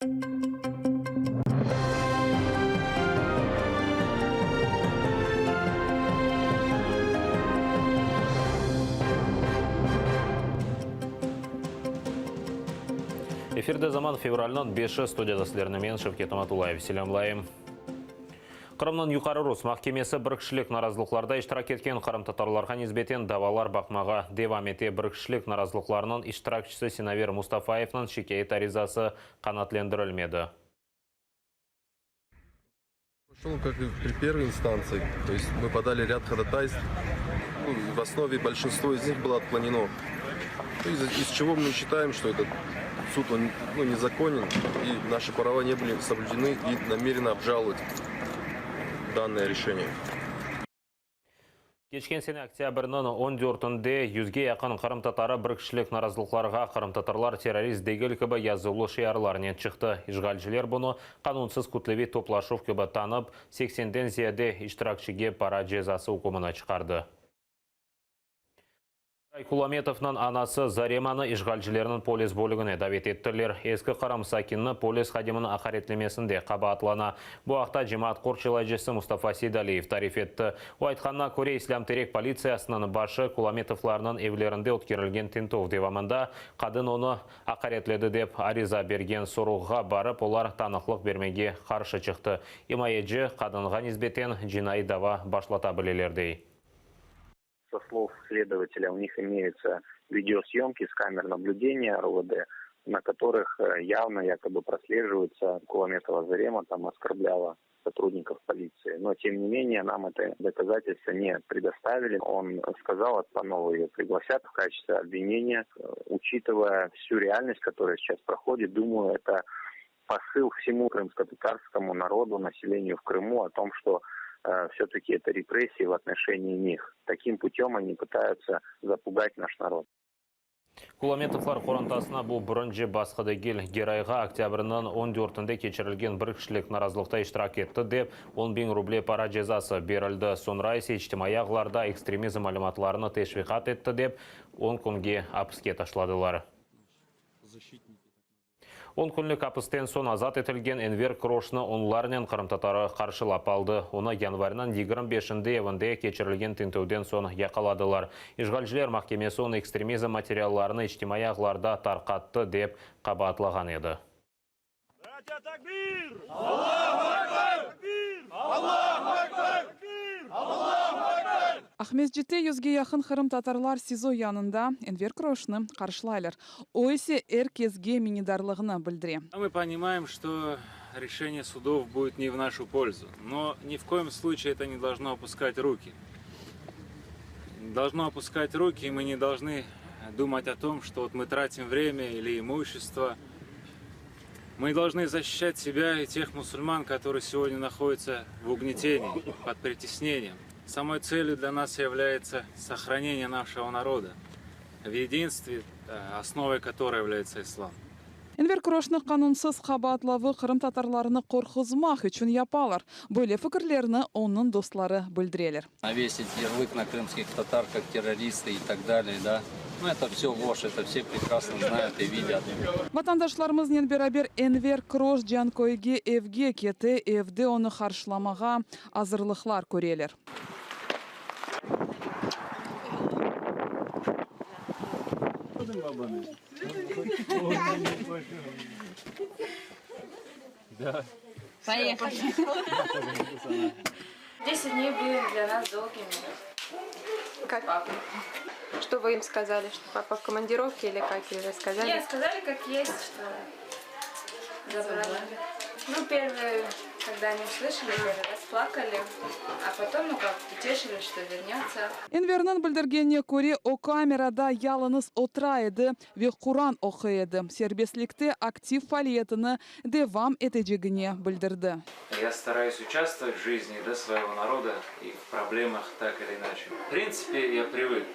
Efirde Zaman fevralniñ beşi studiyada sizlerni men, Şevket Amatullayev, selâmlayım. Qırımnıñ Yuqarı Rus mahkemesi bir kişilik narazılıqlarda iştirak etken qırımtatarlarğa nisbeten davalar baqmağa devam ete. Bir kişilik narazılıqlarnıñ iştirakçisi Sinaver Mustafayevniñ şikâyet arizası qanaatlendirilmedi. Proşel kak i pri pervoy instantsiy, to est mı podali râd hodataystv, nu, v osnovi bolşinstvo iz nih bylo otkloneno, iz iz çego mı şçitaem, çto etot sud on, nu, nezakonen i naşi prava ne byli soblüdeny i namereny obžalovat dannoye reşeniye. Keçken sene oktâbrniñ on dörtünde yüzge yaqın qırımtatarı bir kişilik narazılıqlarğa Qırımtatarlar terrorist degil kibi yazuvlı şiarlarnen çıqtı. İşğalciler bunı qanunsız kütleviy toplaşuv kibi tanıp, seksenden ziyade iştirakçige para cezası ükmüni çıqardı. Giray Kulametovnıñ anası Zaremanı işğalcilerniñ polis bölügine davet ettiler. Eski Qırım sakinini polis hadiminiñ aqaretlemesinde qabaatlana. Bu aqta cemaat qorçalayıcısı Mustafa Seydaliyev tarif etti. O aytqanına köre, İslâm Terek politsiyasınıñ başı Kulametovlarnıñ evlerinde ötkerilgen tintüv devamında qadın onı aqaretledi dep ariza bergen sorğuğa barıp, olar tanıqlıq bermege qarşı çıqtı. İmayeci, qadınğa nisbeten cinaiy dava başlata bileler, dey. Со slov следователя, у них имеются videosъемки с камер наблюдения РОВД, на которых явно якобы прослеживается Куламетова Зарема там оскорбляла сотрудников полиции. Но, тем не менее, нам это доказательство не предоставили. Он сказал, по новой ее пригласят в качестве обвинения. Учитывая всю реальность, которая сейчас проходит, думаю, это посыл всему крымско-татарскому народу, населению в Крыму о том, что э, все-таки это репрессии в отношении них. Таким путем они пытаются запугать наш народ. Kulametovlar qorantasına bu birinci basqı degil. Gerayğa oktâbrniñ on dörtünde keçirilgen bir kişilik narazılıqta iştirak etti dep, 10.000 ruble para cezası berildi. Soñra ise içtimaiy ağlarda ekstremizm malümatlarını teşviqat etti dep, on künge apiske taşladılar. On künlük apisten soñ azat etilgen Enver Kroşnı onlarnen qırımtatarı qarşılap aldı. Onı yanvarniñ 25-inde evinde keçirilgen tintüvden soñ yaqaladılar. İşğalciler mahkemesi onı ekstremizm materiallarını içtimaiy ağlarda tarqattı dep qabaatlağan edi. Aqmescitte yüzge yaqın qırımtatarlar SİZO yanında Enver Kroşnı qarşılaylar. O ise er kesge minnetdarlığını bildire. Мы понимаем, что решение судов будет не в нашу пользу, но ни в коем случае это не должно опускать руки. Должно опускать руки, и мы не должны думать о том, что вот мы тратим время или имущество. Мы должны защищать себя и тех мусульман, которые сегодня находятся в угнетении, под притеснением. Самой целью для нас является сохранение нашего народа в единстве, основой которой является ислам. Enver Kroşnı qanunsız qabaatlavı qırımtatarlarnı qorquzmaq içün yapalar. Böyle fikirlerni onıñ dostları bildireler. Навесить ярлык на крымских татар как террористы и так далее, да? Ну, это все ложь, это все прекрасно знают и видят. Vatandaşlarımıznen beraber Enver Kroş Canköyge evge kete, evde onı qarşılamağa azırlıqlar köreler. Поехали. 10 дней были для нас долгими. Как? Папа. Что вы им сказали, что папа в командировке или как или рассказали? Нет, сказали, как есть, что забрали. Ну, первые, когда они услышали, первый раз плакали, а потом, ну как, утешили, что вернется. Enverniñ bildirgenine köre, o kamerada yalıñız otura edi ve Quran oquy edi. Serbestlikte aktiv faaliyetini devam etecegini bildirdi. Я стараюсь участвовать в жизни да, своего народа и в проблемах так или иначе. В принципе, я привык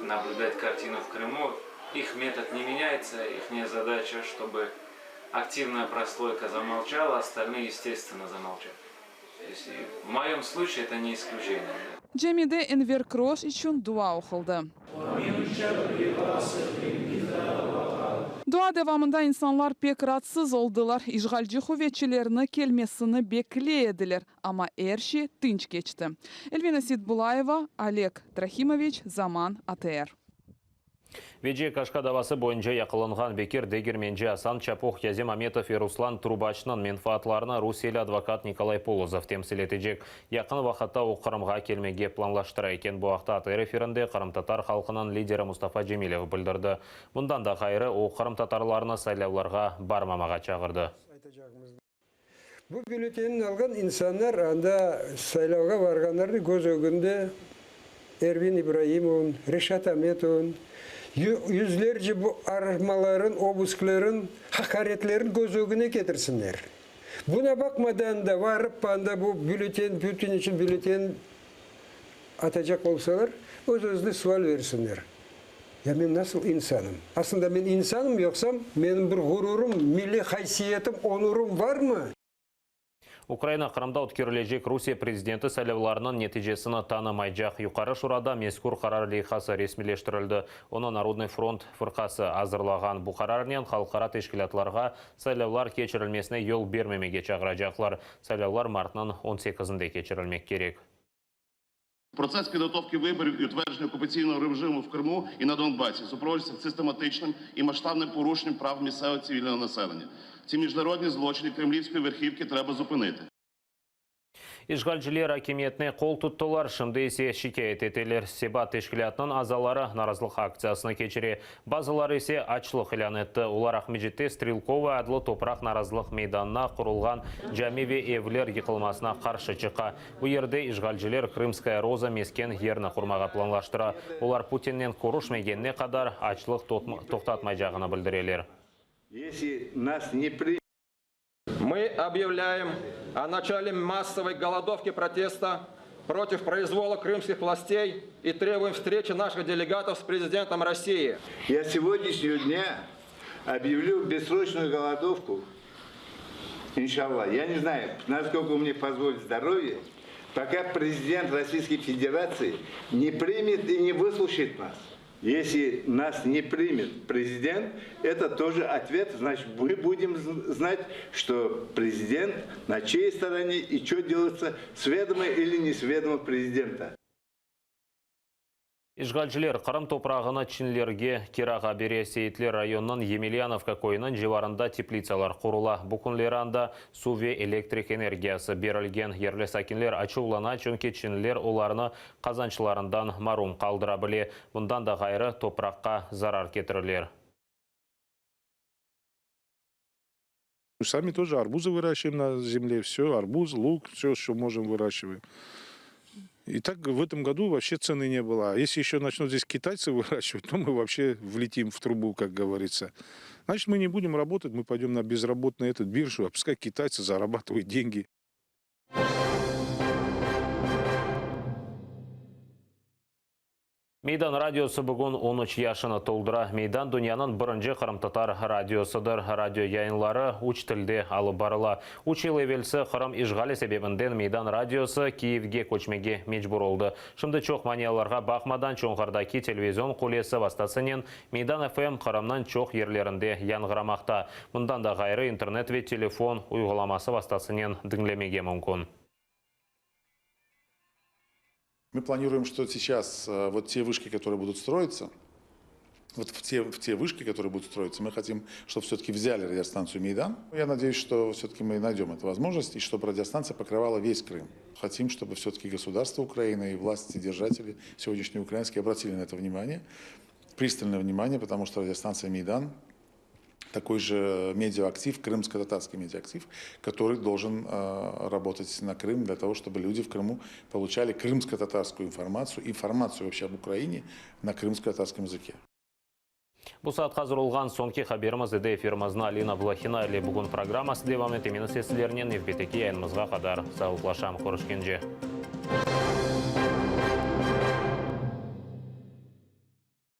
наблюдать картину в Крыму. Их метод не меняется, их задача, чтобы активная прослойка замолчала, остальные, естественно, замолчат. То есть, в моем случае это не исключение. Camide Enver Kroş içün dua oquldı. Dua devamında insanlar pek raatsız oldılar, işğalci quvetçilerni kelmesini bekley ediler, amma er şey tınç keçti. Elvina Seitbulayeva, Oleg Trahimoviç, Zaman, ATR. Veciye Kaşka davası boyunca yaqalanğan Bekir Degermenci, Asan Çapuh, Kâzim Ametov ve Ruslan Trubaçnıñ menfaatlarını rusiyeli advokat Nikolay Polozov temsil etecek. Yaqın vaqıtta o Qırımğa kelmege planlaştıra eken. Bu aqta ATR efirinde qırımtatar halqınıñ lideri Mustafa Cemilev bildirdi. Bundan da ğayrı, o, qırımtatarlarnı saylavlarğa barmamağa çağırdı. Bu bülletenni alğan insanlar anda saylavğa varğanlarnı köz ögünde Ervin İbraimovnıñ, Reşat Ametovnıñ, yüzlerce bu aramaların, obusklerin, haqaretlerin köz ögüne ketirsinler. Buna baqmadan da varıp anda bu bülleten, Putin içün bülleten atacaq olsalar, öz-özüne sual bersinler, Ya men nasıl insanım? Aslında men insanım yoqsam, menim bir ğururım, milliy haysiyetim, onurım varmı? Ukraina Qırımda ötkerilecek Rusiye prezidenti saylavlarınıñ neticesini tanımaycaq. Yuqarı Şurada mezkür qarar leyhası resmiyleştirildi. Onı Narodnıy front fırqası azırlağan. Bu qararnen halqara teşkilâtlarğa saylavlar keçirilmesine yol bermemege çağıracaqlar. Saylavlar martnıñ on sekizinde keçirilmek kerek. Protsess pidğotovki vıborov i utvercenya okupatsynoğo rejımu v Krımu i na Donbasi suprovocuyetsya sistematıçnım i masştabnım poruşennyam prav mісtsevğo tsivilnoğo naselenya. Tsi mijnarodni zloçıni kremlivskoyi verhivki treba zupınıtı. İşğalciler akimiyetine qol tuttılar, şimdi ise şikâyet eteler. Sebat teşkilâtınıñ azaları narazılıq aktsiyasını keçire, bazıları ise açlıq ilân etti. Olar Aqmescitte Strelkovaya adlı topraq narazılıq meydanına qurulğan cami ve evler yıqılmasına qarşı çıqa. Bu yerde işğalciler Krımskaya roza mesken yerni qurmağa planlaştıra. Olar Putinnen körüşmegenine qadar açlıq toqtatmaycağını bildireler. Мы объявляем о начале массовой голодовки протеста против произвола крымских властей и требуем встречи наших делегатов с президентом России. Я с сегодняшнего дня объявлю бессрочную голодовку. Иншалла. Я не знаю, насколько мне позволит здоровье, пока президент Российской Федерации не примет и не выслушает нас. Если нас не примет президент, это тоже ответ, значит, мы будем знать, что президент на чьей стороне и что делается с ведома или не с ведома президента. İşğalciler Qırım toprağını çinlerge kirağa bere. Seyitler rayonınıñ Yemelyanovka köyüniñ civarında teplitsalar qurula. Bu künleri anda suv ve elektrik energiyası berilgen. Yerli sakinler açuvlana, çünki çinliler olarnı qazançlarından marum qaldıra bile. Bundan da ğayrı, topraqqa zarar ketiriler. Sami тоже арбузы выращиваем на земле, все, арбуз, лук, все, что можем, выращиваем. И так в этом году вообще цены не было. А если еще начнут здесь китайцы выращивать, то мы вообще влетим в трубу, как говорится. Значит, мы не будем работать, мы пойдем на безработный этот биржу, а пускай китайцы зарабатывают деньги. Meydan radiosı bugün on üç yaşını toldura. Meydan dünyanıñ birinci qırımtatar radiosıdır. Radio yayınları üç tilde alıp barıla. Üç yıl evelsi Qırım işğali sebebinden Meydan radiosı Kiyevge köçmege mecbur oldı. Şimdi çoq manialarğa baqmadan Çonğardaki televizion qulesi vastasınen Meydan FM Qırımnıñ çoq yerlerinde yañğıramaqta. Bundan da ğayrı internet ve telefon uyğulaması vastasınen diñlemege mümkün. Мы планируем, что сейчас э, вот те вышки, которые будут строиться, вот в те, в те вышки, которые будут строиться, мы хотим, чтобы все-таки взяли радиостанцию «Мейдан». Я надеюсь, что все-таки мы найдем эту возможность, и чтобы радиостанция покрывала весь Крым. Хотим, чтобы все-таки государство Украины и власти, держатели сегодняшние украинские обратили на это внимание, пристальное внимание, потому что радиостанция «Мейдан» такой же медиаактив, крымско-татарский медиаактив, который должен э, работать на Крым для того, чтобы люди в Крыму получали крымско-татарскую информацию, информацию вообще об Украине на крымско-татарском языке. Bu saat azır olğan soñki haberimiz edi efirimizni Alina Blahina ile bugün programması devam ete. Men ise sizlernen nevbetteki yayınımızğa qadar sağlıqlaşam. Körüşkence.